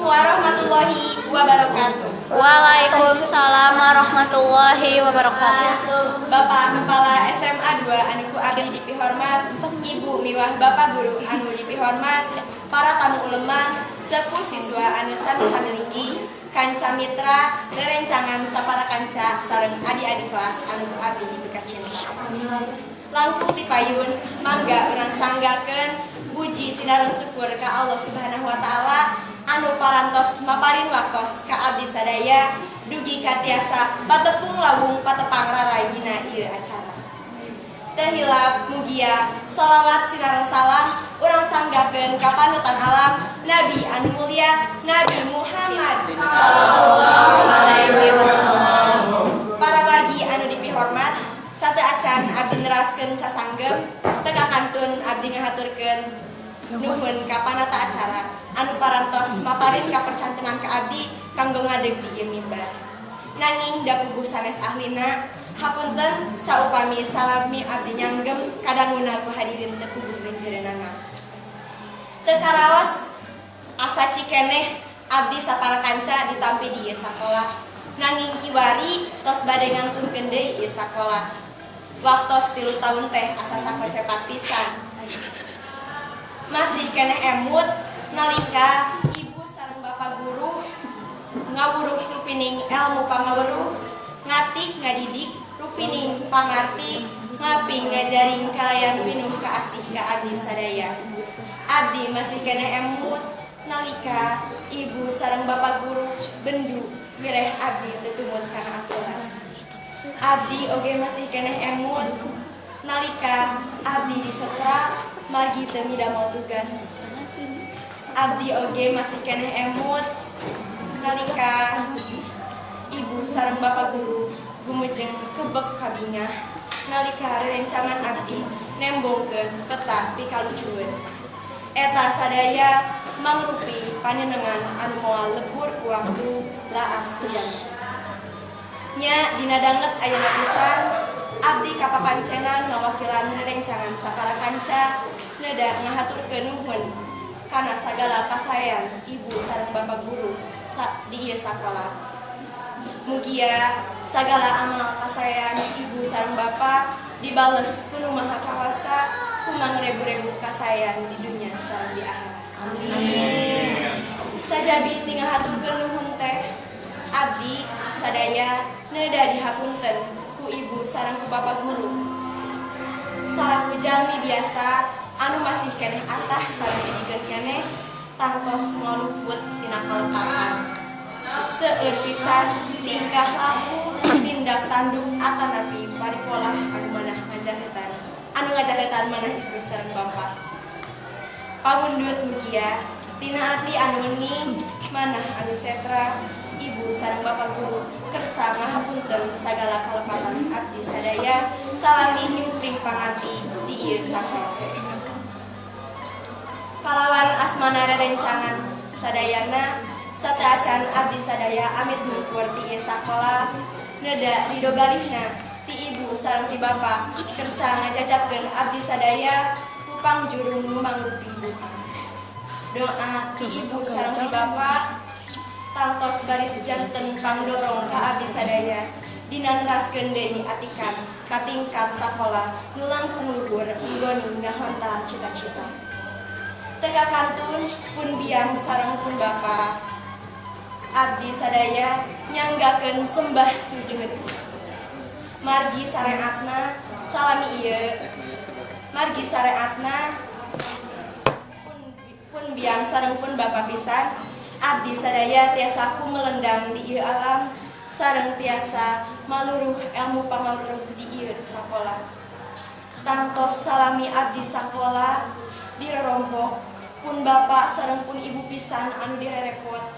Warahmatullahi wabarakatuh. Waalaikumsalam warahmatullahi wabarakatuh. Bapak Kepala SMA 2 anu ku abdi dipihormat, Ibu miwah Bapak Guru anu dipihormat, para tamu ulema, sepuh siswa anu sami-sami linggih, kanca mitra, rerencangan sapara kanca sareng adi-adi kelas anu ku abdi dipikacinta. Langkung ti payun mangga urang sanggakeun puji sinareng syukur ka Allah Subhanahu wa taala anu parantos maparin waktos ka abdi sadaya dugi ka tiasa patepung lawung patepang rarai dina ieu acara. Teu hilap mugia sholawat sinareng salam urang sanggakeun ka panutan alam Nabi anu mulia Nabi Muhammad sallallahu alaihi wasallam. Para wargi anu dipihormat, sate acan abdi neraskeun sasanggem teu kakantun abdi ngahaturkeun nuhun ka panata acara anu parantos maparin kapercantenan ka abdi kanggo ngadeg di ieu mimbar. Nanging da puguh sanes ahlina, hapunten saupami salami abdi nyanggem kadanguna ku hadirin teu puguh lenjereunana. Teu karaos asa cikeneh abdi sapara kanca ditampi di ieu sakola. Nanging kiwari tos bade ngantunkeun deui ieu sakola. Waktos 3 tahun teh asa sakocepat pisan. Masih keneh emut nalika ibu sareng bapak guru ngawuruh rupining elmu pangaweruh, ngatik ngadidik rupining pangarti, ngaping ngajaring kalayan pinuh kaasih ka abdi sadaya. Abdi masih keneh emut nalika ibu sareng bapak guru bendu wireh abdi tetumut kana aturan. Abdi oge masih keneh emut nalika abdi disetra margi teu midamel tugas. Abdi oge masih keneh emut nalika ibu sareng bapak guru gumujeng kebek kabingah nalika rerencangan abdi nembongkeun peta pikalucueun. Eta sadaya mangrupi panyenengan anu moal lebur ku waktu laas ku jaman. Nya dina danget ayeuna pisan abdi kapapancenan ngawakilan rerencangan sapara kanca neda ngahaturkeun nuhun kana sagala kasaean ibu sareng bapak guru di ieu sakola. Mugia sagala amal kasaean ibu sareng bapak dibales ku Nu Maha Kawasa ku mangrebu-rebu kasaean di dunya sareng di akhirat. Amin. Sajabi ti ngahaturkeun nuhun teh abdi sadaya neda dihapunten ku ibu sareng ku bapak guru. Salaku jalmi biasa anu masih keneh atah sareng didikeun keneh tangtos moal luput tina kalepatan. Seueur pisan tingkah laku tindak tanduk atanapi paripolah anu manah ngajahetan. Anu ngajahetan manah ibu sareng bapak. Pamundut mugia tina ati anu wening manah anu setra ibu sareng bapak guru kersa ngahapunten sagala kalepatan abdi sadaya salami nyumpring panganti di ieu sakola. Kalawan asmana rerencangan sadayana sateuacan abdi sadaya amit mungkur ti ieu sakola neda ridho galihna ti ibu sareng ti bapak kersa ngajajabkeun abdi sadaya ku pangjurung nu mangrupi bupang. Doa ti ibu sareng ti bapa tangtos baris janten pangdorong ka abdi sadaya dina neraskeun deui atikan ka tingkat sakola nu langkung luhur nggoni ngahontal cita-cita. Teu kakantun pun biang sareng pun bapa abdi sadaya nyanggakeun sembah sujud. Margi sareatna salami ieu, margi sareatna pun biang sareng pun bapa pisan abdi sadaya tiasa kumelendang di ieu alam sareng tiasa maluruh ilmu pangaluruh di ieu sakola. Tangtos salami abdi sakola dirorompok pun bapak sareng pun ibu pisan anu direrekot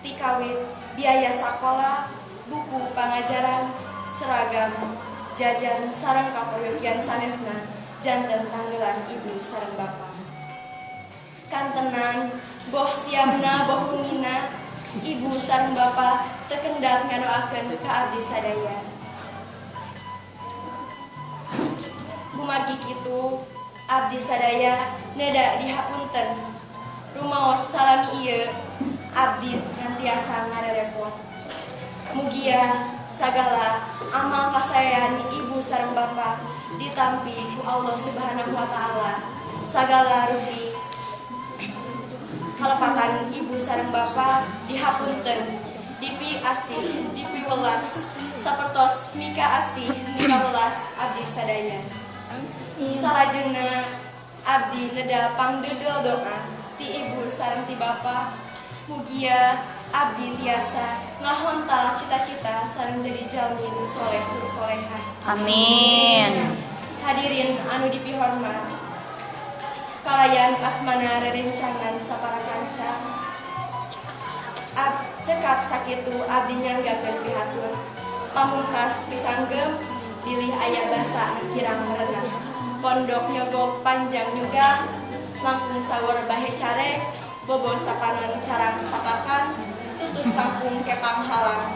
tikawit biaya sakola, buku pangajaran, seragam, jajan sareng kaperyogian sanesna janten tanggelan ibu sareng bapa. Kantenan boh siamna boh wengina ibu sareng bapa teu kendat ngadoakeun ka abdi sadaya. Kumargi kitu abdi sadaya neda dihapunten rumaos salami ieu abdi ngantiasa ngarerepot. Mugia sagala amal kasaean ibu sareng bapa ditampi ku Allah Subhanahu wa taala. Sagala rupi kalepatan ibu sareng bapa dihapunten, dipi asih, dipi welas, sapertos mika asih, mika welas abdi sadaya. Salajengna abdi neda pangdeudeuh doa ti ibu sareng ti bapa, mugia abdi tiasa ngahontal cita-cita sareng jadi jalmi nu soleh tur solehah. Amin. Hadirin anu dipihormat, kalayan asmana rerencangan sapara kanca cekap sakitu abdi nyanggakeun pihatur pamungkas pisanggem bilih aya basa anu kirang merenah pondok nyogok panjang nyuga langkung sawur bahe carek bobo sapanon carang sapakan tutus langkung kepang halang.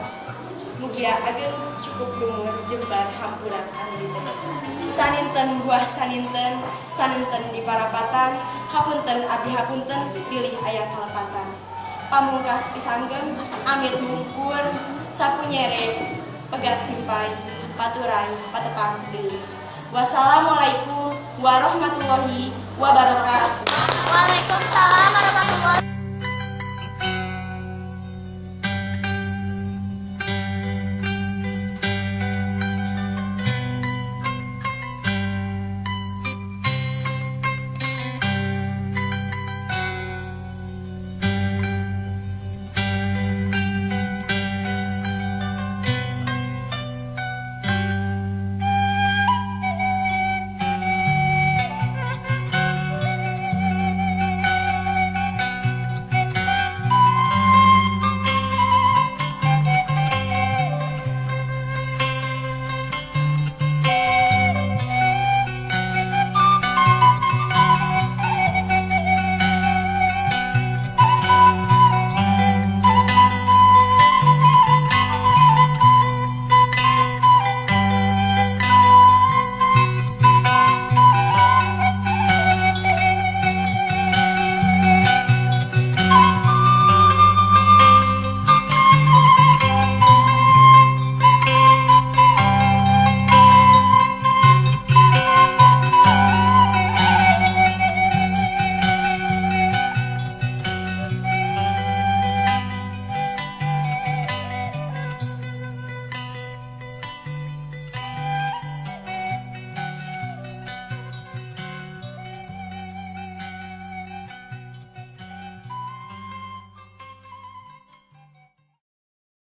Mugia ageng cukup lumur jembar hampuran anu diteung. Saninten buah saninten, saninten di parapatan, hapunten abdi hapunten bilih aya kalepatan. Pamungkas pisanggem amit mungkur sapu nyere pegat simpai paturai patepang deui. Wassalamualaikum warahmatullahi wabarakatuh.